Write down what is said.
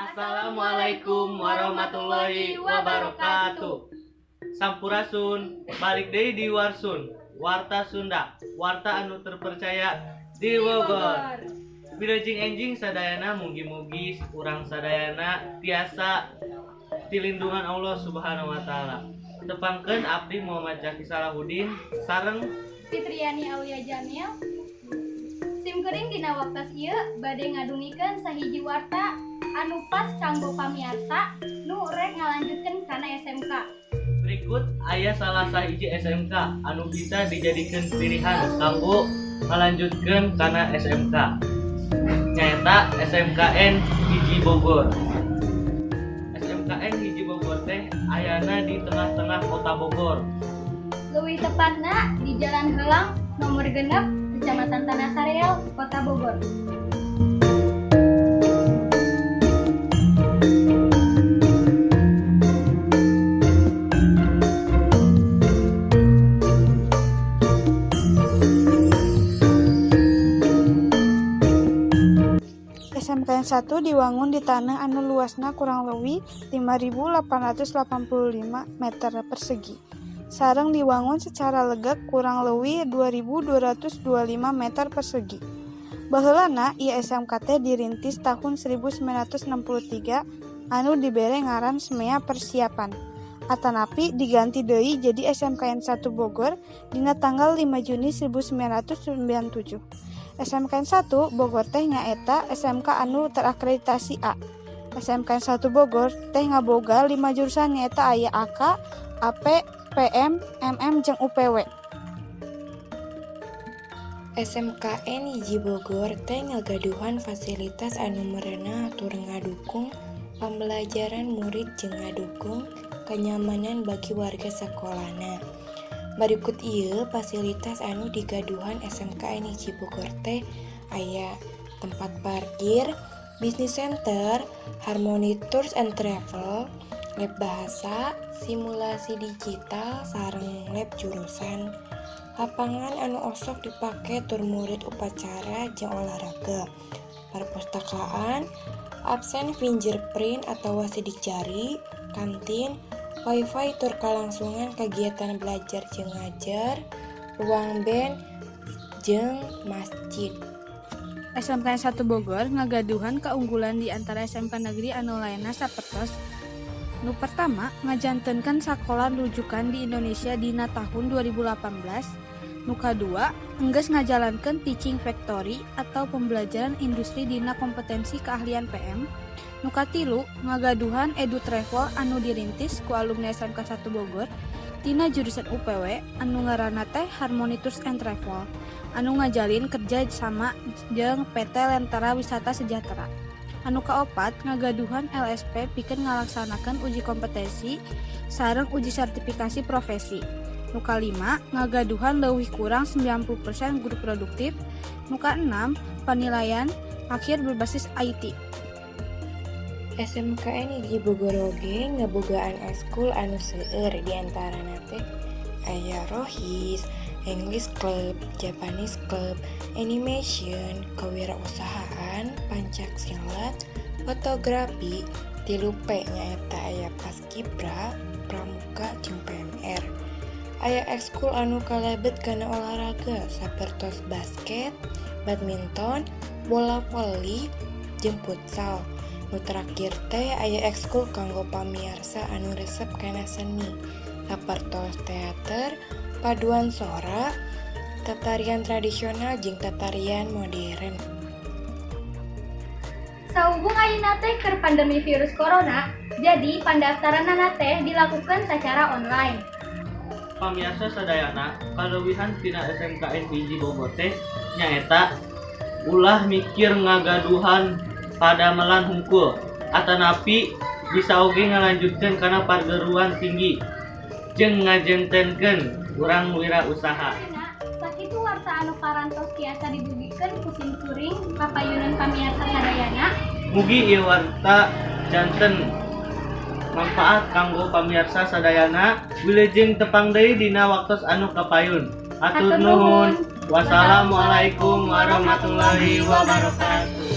Assalamualaikum warahmatullahi wabarakatuh. Sampurasun, balik deui di Warsun, Warta Sunda, warta anu terpercaya di Bogor. Wilujeng enjing sadayana, mugi-mugi urang sadayana tiasa dilindungan Allah Subhanahu wa taala. Tepangkeun abdi Muhammad Zaki Salahuddin sareng Fitriani Aulia Jamil. Simkuring dina waktos ieu bade ngadugikeun sahiji warta anu pas kanggo pamiarsa nu rek ngalanjutkeun kana SMK. Berikut aya salah sahiji SMK anu bisa dijadikan pilihan kanggo ngalanjutkeun kana SMK. Nyaeta SMKN 1 Bogor. SMKN 1 Bogor teh ayana di tengah-tengah kota Bogor. Leuwih tepatna di Jalan Helang nomor 6, Kecamatan Tanah Sareal, Kota Bogor. SMKN 1 diwangun di taneuh anu luasna kurang leuwih 5.885 meter persegi. Sareng diwangun secara legek kurang leuwih 2.225 meter persegi. Baheulana ieu SMK teh dirintis tahun 1963 anu dibere ngaran SMEA Persiapan. Atanapi diganti deui jadi SMKN 1 Bogor dina tanggal 5 Juni 1997. SMKN 1 Bogor teh nyaeta SMK anu terakreditasi A. SMKN 1 Bogor teh ngaboga 5 jurusan, nyaeta aya AK, AP, PM, MM jeung UPW. SMKN 1 Bogor teh ngagaduhan fasilitas anu merenah tur ngadukung pambelajaran murid jeung ngadukung kenyamanan bagi warga sakolana. Barikut ieu fasilitas anu digaduhan SMKN 1 Bogor teh aya tempat parkir, business center, Harmony Tours and Travel, lab bahasa, simulasi digital sareng lab jurusan, lapangan anu osok dipake tur murid upacara jeung olahraga, perpustakaan, absen fingerprint atawa sidik jari, kantin, wifi tur kalangsungan kegiatan belajar jeung ngajar, ruang band jeung masjid. SMKN 1 Bogor ngagaduhan keunggulan di antara SMK negeri anu lainna, sapertos: Nu pertama, ngajantenkeun sakola rujukan di Indonesia dina tahun 2018. Nu kadua, enggeus ngajalankeun teaching factory atau pembelajaran industri dina kompetensi keahlian PM. Nu katilu, ngagaduhan Edu Travel anu dirintis ku alumni SMK 1 Bogor tina jurusan UPW anu ngaranna teh Harmony Tours and Travel anu ngajalin kerja sama jeung PT Lentera Wisata Sejahtera. Anu kaopat, ngagaduhan LSP pikeun ngalaksanakeun uji kompetensi sareng uji sertifikasi profesi. Nu kalima, ngagaduhan leuwih kurang 90% guru produktif. Nu kaenam, penilaian akhir berbasis IT. SMKN 1 Bogor oge ngabogaan eskul anu seueur, diantarana teh aya Rohis, English Club, Japanese Club, Animation, kewirausahaan, pencak silat, fotografi, 3P nyaeta aya Paskibra, Pramuka jeung PMR. Aya ekskul anu kalebet kana olahraga sapertos basket, badminton, bola voli, jeung futsal. Nu terakhir teh aya ekskul kanggo pamiarsa anu resep kana seni sapertos teater, paduan sora, tatarian tradisional jeung tatarian modern. Sahubung ayeuna teh keur pandemi virus corona, jadi pendaftaranana teh dilakukan secara online. Pamiarsa sadayana, kaleuwihan tina SMKN 1 Bogor teh nyaeta ulah mikir ngagaduhan padamelan hungkul, atanapi bisa oge ngalanjutkeun kana perguruan tinggi jeung ngajantenkeun urang wirausaha. Ayeuna sakitu warta anu parantos tiasa didugikeun ku simkuring kapayunan pamiarsa sadayana. Mugi ieu warta janten manfaat kanggo pamiarsa sadayana. Wilujeng tepang deui dina waktos anu kapayun. Hatur nuhun. Wassalamualaikum warahmatullahi wabarakatuh.